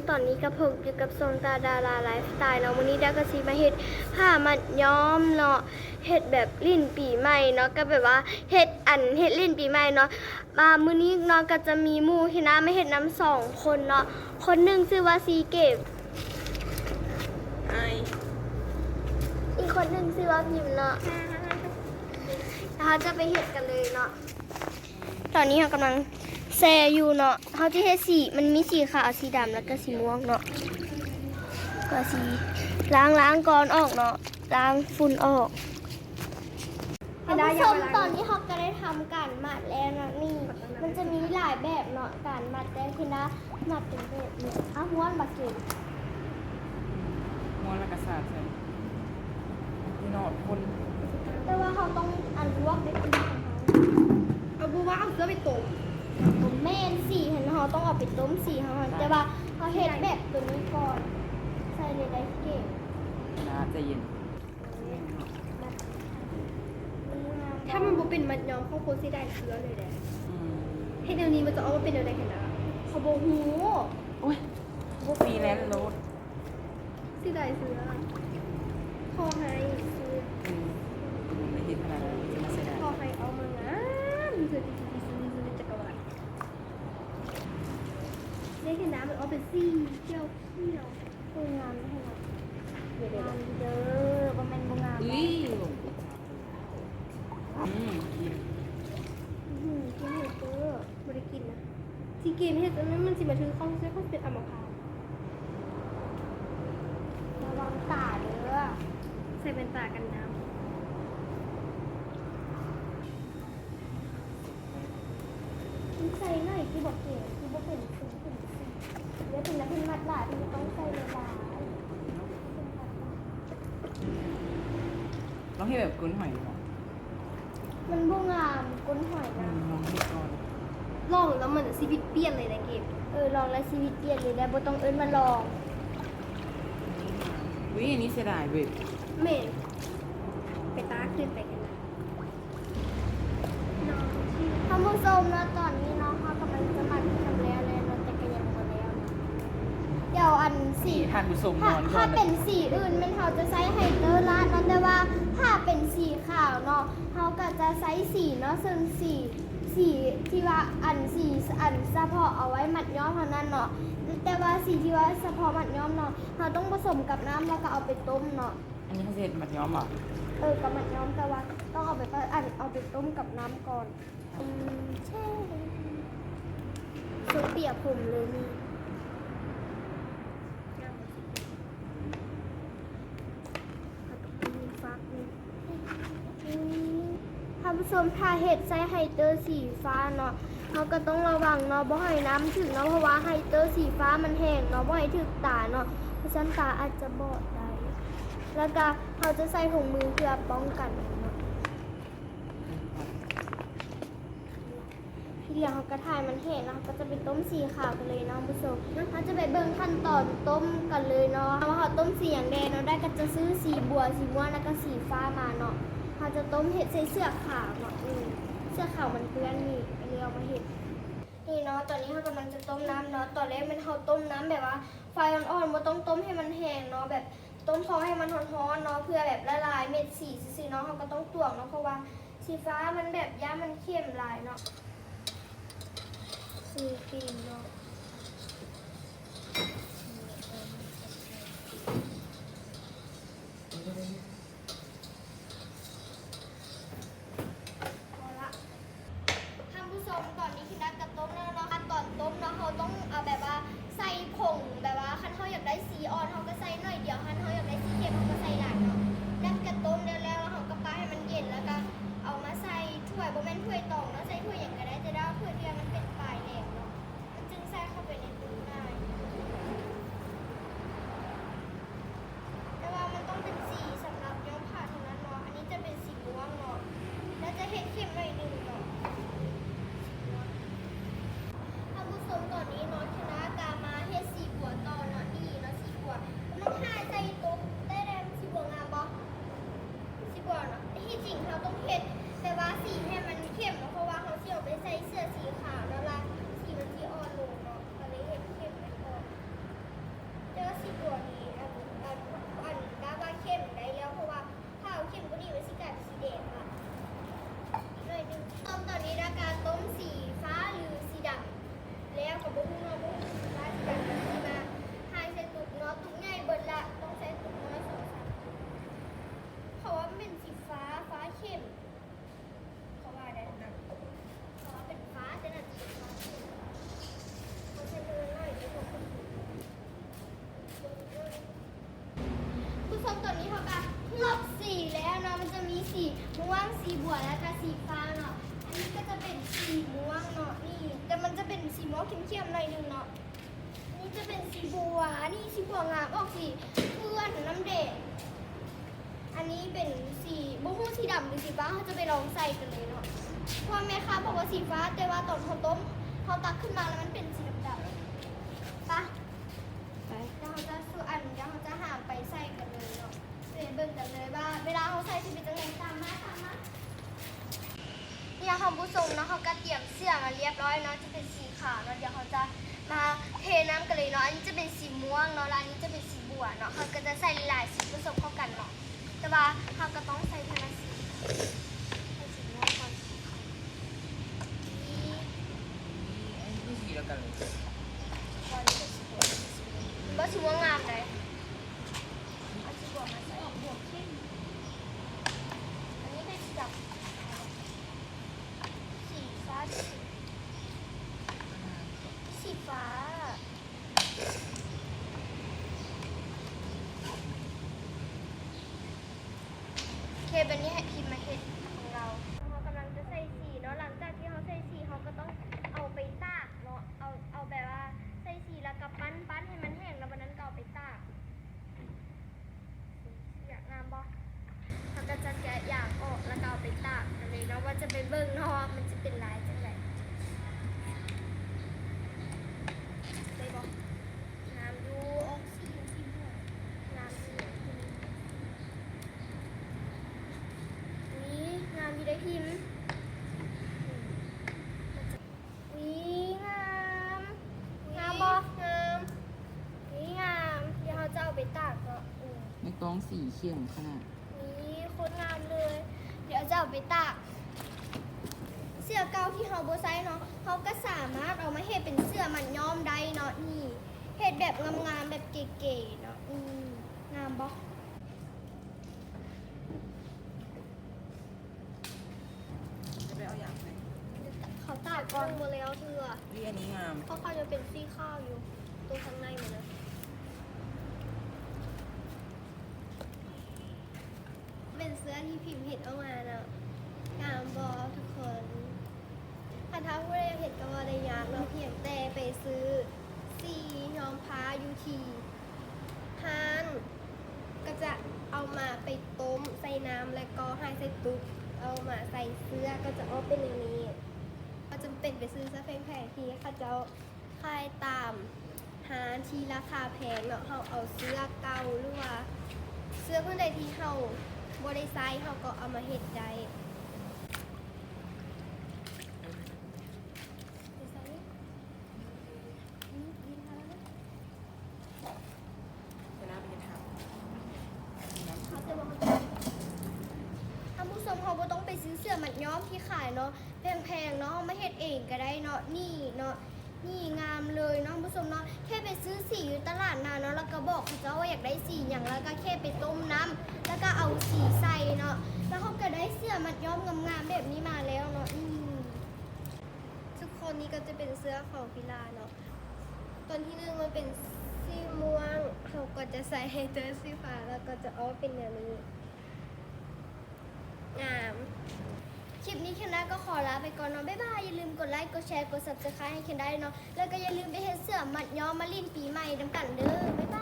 ຕອນນີ້ກໍພົບຢູ່ກັບຊ່ອງຕາດາລາໄລຟ໌ສະໄຕເນາະ. ມື້ນີ້ດາກໍຊິມາເຮັດຜ້າມັດຍ້ອມເນາະ, ເຮັດແບບຫຼິ້ນປີໃໝ່ເນາະ, ກໍແບບວ່າເຮັດອັນ ເຮັດຫຼິ້ນປີໃໝ່ເນາະ. ມາມື້ນີ້ເນາະ ກໍຈະມີໝູ່ທີ່ນາມາເຮັດນຳສອງຄົນເນາະ, ຄົນໜຶ່ງຊື່ວ່າຊີເກມ ອີກຄົນໜຶ່ງຊື່ວ່າພິມເນາະ. ແລ້ວເຮົາຈະໄປເຮັດກັນເລີຍເນາະ. ຕອນນີ້ເຮົາກຳລັງແຊ່ຢູ່ເນາະ. ເຮົາຈະເຮັດສີ ມັນມີສີຂາວ ສີດຳ ແລ້ວກໍສີມ່ວງເນາະ. ກໍຊິລ້າງ ລ້າງກ່ອນອອກເນາະ, ລ້າງຝຸ່ນອອກ. ທ່ານຜູ້ຊົມ ຕອນນີ້ເຮົາກໍໄດ້ທຳການມັດແລ້ວເນາະ. ນີ້ມັນຈະມີຫຼາຍແບບເນາະ ການມັດ, ແຕ່ທີ່ນາ ມັດເປັນແບບນີ້. ເອົາ ມ້ວນບາດເກັນ ມ້ວນແລ້ວກໍສາດໃສ່ ພີ່ນ້ອງຄົນ. ແຕ່ວ່າເຮົາຕ້ອງ ອັນ ລວກເດັດຂອງເຮົາ. ເອົາ ບໍ່ວ່າເອົາເສື້ອໄປຕົ້ມ. ບໍ່ແມ່ນ ສີຫັ້ນ ເຮົາຕ້ອງເອົາໄປຕົ້ມ ສີເຮົາຫັ້ນ. ແຕ່ວ່າເຮົາເຮັດແບບໂຕນີ້ກ່ອນ ໃສ່ເລີຍໄດ້ເກັບ. ນາໃຈເຢັນ. ຖ້າມັນບໍ່ເປັນມັດຍ້ອມ ເຮົາຄົນຊິໄດ້ເສື້ອເລີຍເດ້. ອືມ ເຮັດແນວນີ້ມັນຈະອອກມາເປັນແນວໃດກັນນະ? ເຂົາບໍ່ຮູ້. ໂອ້ຍ ບໍ່ ຟຣີແລນໂລດ ຊິໄດ້ເສື້ອ. ຂໍໃຫ້ເສື້ອ ອືມ ໄດ້ເຮັດຂະໜາດນັ້ນ ຈະມາເສຍດາຍ. ຂໍໃຫ້ອອກມາງາມທີ່ສຸດ ທີ່ສຸດ ທີ່ສຸດໃນຈັກກະວານ. ເດ ເຫັນນະ ມັນອອກເປັນສີຂຽວ. ເອີ ງາມແທ້ເນາະ. ງາມເດີ ບໍ່ແມ່ນບໍ່ງາມ. ອືມ ອືມ ກິນໃຫ້ເຕີ. ບໍ່ໄດ້ກິນນະ. ຊິກິນເຮັດອັນນັ້ນ ມັນຊິມາຖືກຂອງໃສ່ ເປັນອຳມະພາດ. ລະວັງຕາເດີ. ໃສ່ແວ່ນຕາກັນໜາວ. ໃສ່ໜ້ອຍ ຄືບໍ່ເກັ່ງ ຄືບໍ່ເປັນ ເປັນ ເປັນ ເປັນ ເປັນ ເປັນມັດຫຼາຍ ເພິ່ນຕ້ອງໃສ່ຫຼາຍໆ. ລອງເຮັດແບບກົ້ນຫອຍເນາະ. ມັນບໍ່ງາມກົ້ນຫອຍນະ. ອືມ ລອງເຮັດກ່ອນ. ລອງແລ້ວມັນຊີວິດປ່ຽນເລີຍນະເກມ. ເອີ ລອງແລ້ວຊີວິດປ່ຽນເລີຍ ແລ້ວບໍ່ຕ້ອງເອີ້ນວ່າລອງ. ອຸ້ຍ ອັນນີ້ເສຍດາຍເວີຍ. ແມ່ນ ໄປຕາຂຶ້ນໄປກັນນະ. ທ່ານຜູ້ຊົມເນາະ ຕອນນີ້ເນາະ ເຮົາກຳລັງຈະມັດກັນແລ້ວແລ້ວເນາະ ແຕ່ກໍຍັງບໍ່ແລ້ວເນາະ. ດຽວອັນສີ ທ່ານຜູ້ຊົມ ຖ້າ ນອນກ່ອນ ຖ້າເປັນສີອື່ນແມ່ນເຮົາຈະໃຊ້ໄຮເຕີລາດເນາະ, ແຕ່ວ່າຖ້າເປັນສີຂາວເນາະ ເຮົາກໍຈະໃຊ້ສີເນາະ, ເຊິ່ງສີ ສີທີ່ວ່າອັນ ສີອັນສະເພາະເອົາໄວ້ມັດຍ້ອມເທົ່ານັ້ນເນາະ, ແຕ່ວ່າສີທີ່ວ່າສະເພາະມັດຍ້ອມເນາະ ເຮົາຕ້ອງປະສົມກັບນ້ຳ ແລ້ວກໍເອົາໄປຕົ້ມເນາະ. ອັນນີ້ເຮົາຊິເຮັດມັດຍ້ອມບໍ? ເອີ ກໍມັດຍ້ອມ ແຕ່ວ່າຕ້ອງເອົາໄປປະ ອັນ ເອົາໄປຕົ້ມກັບນ້ຳກ່ອນ. ອືມ ເຊິ່ງປຽກຜົມເລີຍນີ້. ທ່ານຜູ້ຊົມ ຖ້າເຮັດໃສ່ໄຮເຕີສີຟ້າເນາະ ເຮົາກໍຕ້ອງລະວັງເນາະ ບໍ່ໃຫ້ນ້ຳຖືກເນາະ, ເພາະວ່າໄຮເຕີສີຟ້າມັນແຮງເນາະ ບໍ່ໃຫ້ຖືກຕາເນາະ, ເພາະຊັ້ນຕາອາດຈະບອດໄດ້. ແລ້ວກະເຮົາຈະໃສ່ຖົງມືເພື່ອປ້ອງກັນເນາະ. ທີ່ເຫຼືອເຮົາກະຖ້າໃຫ້ມັນແຫ້ງເນາະ, ເຮົາກະຈະໄປຕົ້ມສີຂາວກັນເລີຍເນາະທ່ານຜູ້ຊົມ. ເຮົາຈະໄປເບິ່ງຂັ້ນຕອນຕົ້ມກັນເລີຍເນາະ ວ່າເຮົາຕົ້ມສີຫຍັງແດ່ເນາະ. ໄດ້ກະຈະຊື້ສີບົວ ສີມ່ວງ ແລ້ວກະສີຟ້າມາເນາະ. ເຮົາຈະຕົ້ມເຮັດໃສ່ເສື້ອຂາວເນາະ. ເອີ ເສື້ອຂາວມັນເປື້ອນນີ້ ກໍເລີຍເອົາມາເຮັດ. ນີ້ເນາະ ຕອນນີ້ເຮົາກຳລັງຈະຕົ້ມນ້ຳເນາະ. ຕອນແລກແມ່ນເຮົາຕົ້ມນ້ຳແບບວ່າໄຟອ່ອນໆ ບໍ່ຕ້ອງຕົ້ມໃຫ້ມັນແຮງເນາະ, ແບບຕົ້ມພໍໃຫ້ມັນຮ້ອນໆເນາະ ເພື່ອແບບລະລາຍເມັດສີຊື່ໆເນາະ. ເຮົາກໍຕ້ອງຕວງເນາະ ເພາະວ່າສີຟ້າມັນແບບຢ້ານມັນເຂັ້ມຫຼາຍເນາະ. ພໍລະ ທ່ານຜູ້ຊົມ ຕອນນີ້ທີ່ນັດກະຕົ້ມແລ້ວເນາະ. ຕອນຕົ້ມເນາະ ເຮົາຕ້ອງເອົາແບບວ່າໃສ່ຜົງ ແບບວ່າຄັນເຮົາຢາກໄດ້ສີອ່ອນ ເຮົາກໍໃສ່ໜ້ອຍດຽວ, ຄັນເຮົາຢາກໄດ້ສີເຂັ້ມ ເຮົາກໍໃສ່ຫຼາຍເນາະ. ນັດກະຕົ້ມແລ້ວໆ ເຮົາກໍປະໃຫ້ມັນເຢັນ ແລ້ວກໍເອົາມາໃສ່ຖ້ວຍ, ບໍ່ແມ່ນຖ້ວຍຕອງເນາະ, ໃສ່ຖ້ວຍຫຍັງກໍໄດ້ ແຕ່ວ່າຖ້ວຍທີ່ວ່າມັນເປັນປາຍແຫຼມເນາະ, ມັນຈຶ່ງໃສ່ ແລ້ວກໍສີຟ້າເນາະ. ອັນນີ້ກໍຈະເປັນສີມ່ວງເນາະ ນີ້ ແຕ່ມັນຈະເປັນສີມ່ວງເຂັ້ມໆໜ້ອຍໜຶ່ງເນາະ. ນີ້ຈະເປັນສີບົວ ອັນນີ້ສີບົວງາມ ອອກສີເຜືອນນ້ຳແດງ. ອັນນີ້ເປັນສີ ບໍ່ຮູ້ສີດຳຫຼືສີຟ້າ ເຮົາຈະໄປລອງໃສ່ກັນເລີຍເນາະ. ເພາະວ່າແມ່ຄ້າບອກວ່າສີຟ້າ ແຕ່ວ່າຕອນເຮົາຕົ້ມ ເຮົາຕັກຂຶ້ນມາແລ້ວມັນເປັນສີດຳໆ. ໄປ ໄປ ດຽວເຮົາຈະ ອັນ ດຽວເຮົາຈະຫາມໄປໃສ່ກັນເລີຍເນາະ. ໄປເບິ່ງກັນເລີຍວ່າເວລາເຮົາໃສ່ຊິເປັນຈັ່ງໃດ. ຕາມມາ ຕາມມາ. ນີ້ເນາະທ່ານຜູ້ຊົມເນາະ ເຮົາກໍຕຽມເສື້ອມາລຽບຮ້ອຍເນາະ ຈະເປັນສີຂາວເນາະ. ດຽວເຮົາຈະມາເທນ້ຳກັນເລີຍເນາະ. ອັນນີ້ຈະເປັນສີມ່ວງເນາະ ແລະ ອັນນີ້ຈະເປັນສີບົວເນາະ. ເຮົາກໍຈະໃສ່ຫຼາຍໆສີປະສົມເຂົ້າກັນເນາະ ແຕ່ວ່າເຮົາກໍຕ້ອງໃສ່ເທື່ອລະສີ. ໃສ່ສີມ່ວງກ່ອນ ສີຂາວ. ນີ້ ອັນນີ້ຄືສີດຽວກັນເລີຍ. ບໍ່ ສີມ່ວງງາມໃດ. ເອົາສີບວກມາໃສ່ ອອກບວກເຂັ້ມ. ອັນນີ້ເປັນສີດຳ ສີຟ້າ ສີຟ້າ. ໂອເຄ ບັດນີ້ໃຫ້ພິມມາເຮັດຂອງເຮົາ. ເຮົາກຳລັງຈະໃສ່ສີເນາະ. ຫຼັງຈາກທີ່ເຮົາໃສ່ສີ ເຮົາກໍຕ້ອງເອົາໄປຕາກເນາະ. ເອົາ ເອົາແບບວ່າໃສ່ສີແລ້ວກໍປັ້ນ ປັ້ນໃຫ້ມັນແຫ້ງ ແລ້ວບັດນັ້ນກໍເອົາໄປຕາກ. ສຽງງາມບໍ່? ເຮົາກໍຈະແກະຢາງອອກ ແລ້ວກໍເອົາໄປຕາກກັນເລີຍເນາະ ວ່າຈະໄປເບິ່ງເນາະວ່າມັນຈະເປັນລາຍຈັ່ງໃດ. ໄດ້ບໍ່? ງາມຢູ່ ອອກສີ ສີມ່ວງ ງາມຢູ່. ອຸ້ຍ ງາມຢູ່ເດ້ພິມ. ອືມ ອຸ້ຍ ງາມ ງາມບໍ່? ງາມ ອຸ້ຍ ງາມ. ດຽວເຮົາຈະເອົາໄປຕາກເນາະ. ອືມ ໃບຕອງສີເຂັ້ມຂະໜາດ. ນີ້ ໂຄດງາມເລີຍ. ດຽວຈະເອົາໄປຕາກ. ເສື້ອເກົ່າທີ່ເຮົາບໍ່ໃຊ້ເນາະ ເຮົາກໍສາມາດເອົາມາເຮັດເປັນເສື້ອມັດຍ້ອມໄດ້ເນາະ. ນີ້ ເຮັດແບບງາມໆ ແບບເກໆເນາະ. ອືມ ງາມບໍ່? ຈະໄປເອົາຢາງໄປ. ເຂົາຕາກກ່ອນບໍ່ແລ້ວເທື່ອ. ນີ້ ອັນນີ້ງາມ. ເພາະເຂົາຍັງເປັນສີຂາວຢູ່ ຕົງຂ້າງໃນມັນນະ. ເປັນເສື້ອທີ່ພິມເຮັດອອກມາເນາະ. ງາມບໍ່ທຸກຄົນ? ຄັນຖ້າຜູ້ໃດຢາກເຮັດກໍບໍ່ໄດ້ຍາກເນາະ ພຽງແຕ່ໄປຊື້ສີຍ້ອມຜ້າຢູ່ທີ່ຮ້ານ ກໍຈະເອົາມາໄປຕົ້ມໃສ່ນ້ຳ ແລ້ວກໍໃຫ້ໃສ່ຕຸກ ເອົາມາໃສ່ເສື້ອ ກໍຈະອອກເປັນແນວນີ້. ບໍ່ຈຳເປັນໄປຊື້ເສື້ອແພງໆ ທີ່ເຂົາເຈົ້າຂາຍຕາມຮ້ານທີ່ລາຄາແພງເນາະ. ເຮົາເອົາເສື້ອເກົ່າ ຫຼືວ່າເສື້ອຜູ້ໃດທີ່ເຮົາບໍ່ໄດ້ໃຊ້ ເຮົາກໍເອົາມາເຮັດໄດ້. ທ່ານຜູ້ຊົມ ເຮົາບໍ່ຕ້ອງໄປຊື້ເສື້ອມັດຍ້ອມທີ່ຂາຍເນາະ ແພງໆເນາະ ເຮົາມາເຮັດເອງກໍໄດ້ເນາະ. ນີ້ເນາະ ນີ້ງາມເລີຍເນາະທ່ານຜູ້ຊົມເນາະ. ແຄ່ໄປຊື້ສີຢູ່ຕະຫຼາດນາເນາະ ແລ້ວກໍບອກເຂົາເຈົ້າວ່າຢາກໄດ້ສີຫຍັງ ແລ້ວກໍແຄ່ໄປຕົ້ມນ້ຳ ແລ້ວກໍເອົາສີໃສ່ເນາະ ແລ້ວເຮົາກໍໄດ້ເສື້ອມັດຍ້ອມງາມໆແບບນີ້ມາແລ້ວເນາະ. ນີ້ ທຸກຄົນ ນີ້ກໍຈະເປັນເສື້ອຂອງພິລາເນາະ. ຕອນທີໜຶ່ງມັນເປັນສີມ່ວງ ເຮົາກໍຈະໃສ່ໃຫ້ເຕີສີຟ້າ ແລ້ວກໍຈະອອກເປັນແນວນີ້ ງາມ. ຄລິບນີ້ເຄນດາກໍຂໍລາໄປກ່ອນເນາະ ບາຍບາຍ. ຢ່າລືມກົດໄລ ກົດແຊ ກົດ Subscribe ໃຫ້ເຄນດາເນາະ ແລ້ວກໍຢ່າລືມໄປເຮັດເສື້ອມັດຍ້ອມມາຫຼິ້ນປີໃໝ່ນຳກັນເດີ ບາຍບາຍ.